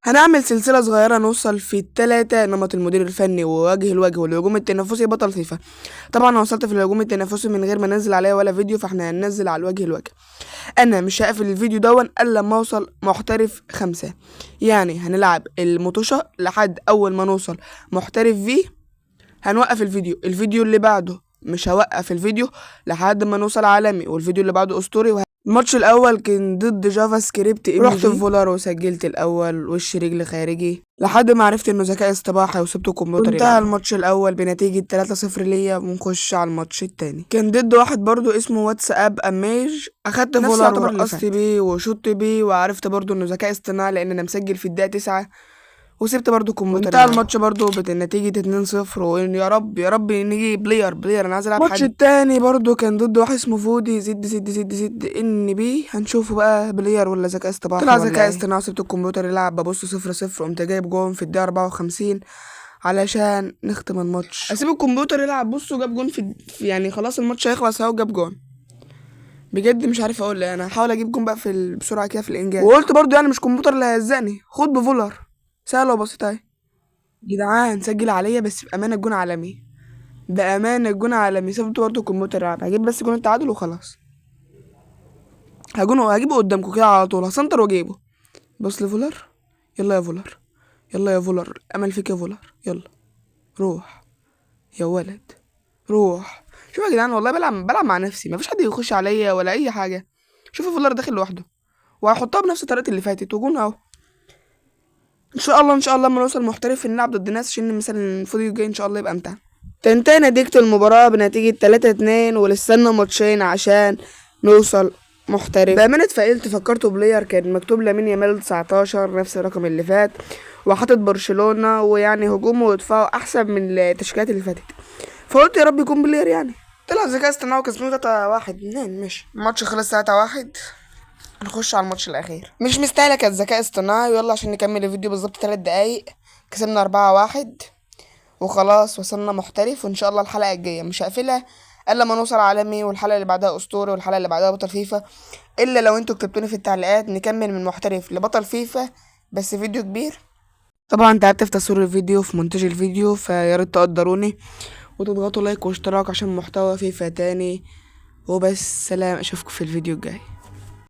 هنعمل سلسلة صغيرة نوصل في التلاتة، نمط المدير الفني ووجه الوجه والهجوم التنافسي بطل فيفا. طبعا انا وصلت في الهجوم التنافسي من غير ما انزل عليا ولا فيديو، فاحنا هننزل على الوجه الوجه. انا مش هقفل الفيديو دون الا لما اوصل محترف 5، يعني هنلعب المطوشة لحد اول ما نوصل محترف في هنوقف الفيديو. الفيديو اللي بعده مش هوقف الفيديو لحد ما نوصل عالمي، والفيديو اللي بعده اسطوري. الماتش الاول كان ضد JavaScript ام، رحت في فولر وسجلت الاول وش رجل خارجي لحد ما عرفت انه ذكاء اصطناعي وسبت الكمبيوتر. انتهى الماتش الاول بنتيجة 3-0 ليا. ونخش على الماتش التاني، كان ضد واحد برضو اسمه واتساب اميج. اخدت فولر ورقصت بيه وشوت بيه، وعرفت برضو انه ذكاء اصطناعي لان انا مسجل في الدقيقة 9، وسبت برضو الكمبيوتر. انتهى الماتش برضو بنتيجة 2-0، وان يا رب يا رب نيجي player player، انا عايز العب. الماتش التاني برضو كان ضد واحد اسمه فودي زد زد زد زد ان بي. هنشوفه بقى player ولا ذكاء اصطناعي. طلع ذكاء اصطناعي، سبت الكمبيوتر يلعب. ببص 0-0، قمت جايب جون في الدقيقة 54 علشان نختم الماتش. اسيب الكمبيوتر يلعب، بصوا جاب جون في يعني خلاص الماتش هيخلص اهو، جاب جون. بجد مش عارف اقول ايه، انا هحاول اجيب جون بقى في بسرعة كده في الانجاز. وقلت برضو يعني مش كمبيوتر اللي هيهزقني، خد بفولر سهلة وبسيطة اهي. جدعان سجل عليا بس بأمانة الجون عالمي، بأمانة الجون عالمي. سبت برضه الكمبيوتر يلعب، هجيب بس جون التعادل وخلاص. هجونه هجيبه قدامكم كده على طول، هسنتر واجيبه. بص لفولر، يلا يا فولر، يلا يا فولر، امل فيك يا فولر، يلا روح يا ولد روح. شوف يا جدعان والله بلعب مع نفسي، مفيش حد يخش عليا ولا اي حاجة. شوفوا فولر داخل لوحده، وهحطها بنفس طريقة اللي فاتت وجون اهو. ان شاء الله ان شاء الله اما نوصل محترف نلعب ضد ناس، عشان مثلا الفيديو الجاي ان شاء الله يبقى امتع. تنتهي نتيجة المباراة بنتيجة 3-2، ولسه ماتشين عشان نوصل محترف. بأمانة اتفائلت، فكرته player، كان مكتوب لامين يامال 19 نفس الرقم اللي فات، وحاطط برشلونة، ويعني هجومه ودفاعه احسن من التشكيلات اللي فاتت، فقلت يا رب يكون player. يعني طلع ذكاء اصطناعي وكسبوه 3-1. ماشي، الماتش خلص 3-1. نخش على الماتش الاخير، مش مستاهلة كانت ذكاء اصطناعي. ويلا عشان نكمل الفيديو بالظبط 3 دقايق. كسبنا 4-1 وخلاص وصلنا محترف. وان شاء الله الحلقة الجاية مش هقفلها الا ما نوصل عالمي، والحلقة اللي بعدها اسطوري، والحلقة اللي بعدها بطل فيفا. الا لو انتوا كتبتوني في التعليقات نكمل من محترف لبطل فيفا، بس فيديو كبير. طبعا تعبت في تصوير الفيديو في مونتاج الفيديو، فيا ريت تقدروني وتضغطوا like واشتراك عشان محتوى فيفا تاني. وبس، سلام، اشوفكم في الفيديو الجاي.